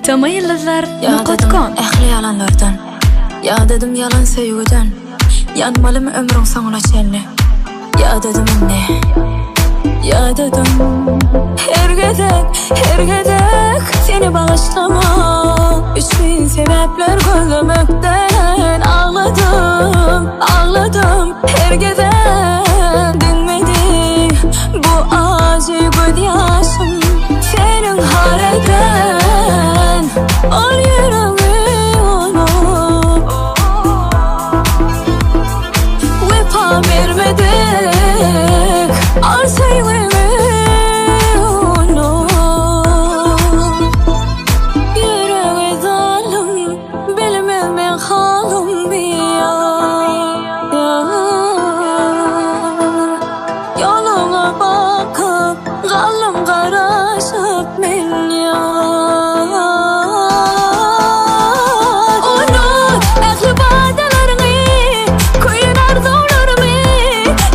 Tmyýyldyzlar nokat kom. Ähli ýalanlardan, Ýadadym ýalan söýgüden, Ýanmalymy ömrüň soňuna çenli, Ýadadym indi, Ýadadym. Her gezek, her gezek seni bagyşlamak üçin sebäpler gözlemekden agladym, agladym her gezek diňmedi bu ajy gözýaşym seniň har eden ol ýüregiňi unup wepa bermedik al söýgüňi unup ýüregi zalym bilmez meň halym Ýoluňa bakyp galdym garaşyp men ýar. Unut ähli wadalaryňy, köýen arzuwlarymy,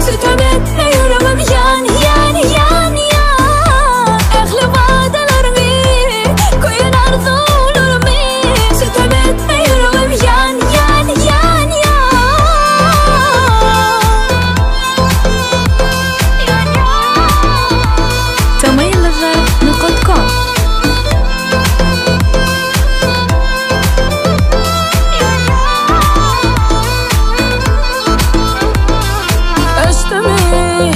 Sütem etme ýüregim ýan, ýan, ýan, ýan. Ähli wadalaryňy, köýen arzuwlarymy, Sütem etme ýüregim ýan, ýan, ýan, ýan. Tmyýyldyzlar nokat kom. Öçdümi,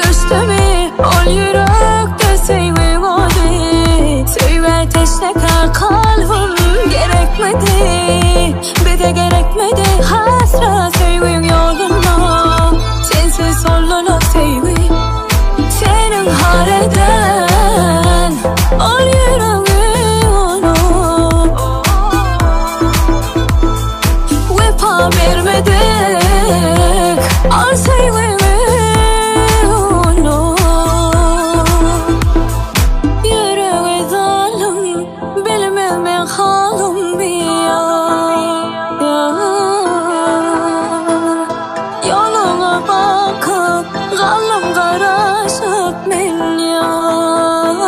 öçdümi ol ýürekde söýgi ody Söýgä teşnekä kalbym gerekmidi Bize gerekmidi hasrat söýgiň ýolunda Sensiz sollanok söýgi Seniň har eden ol ýüregiň unup Wepa bermedik al söýgiňi unup Ýüregi zalym bilmez meň halym Ýoluňa bakyp galdym garaşyp men ýar.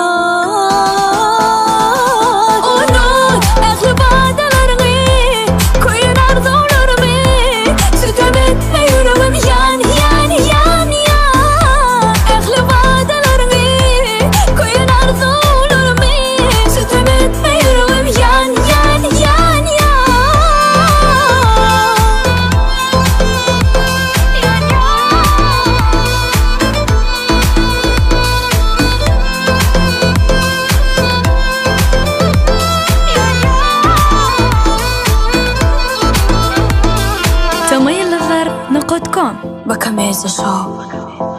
Unut ähli wadalaryňy, köýen arzuwlarymy, Sütem etme ýüregim ýan, ýan, ýan, ýan. Ähli wadalaryňy, köýen arzuwlarymy, Sütem etme ýüregim ýan, ýan, ýan, ýan. Tmyýyldyzlar nokat kom. Bakameza Show.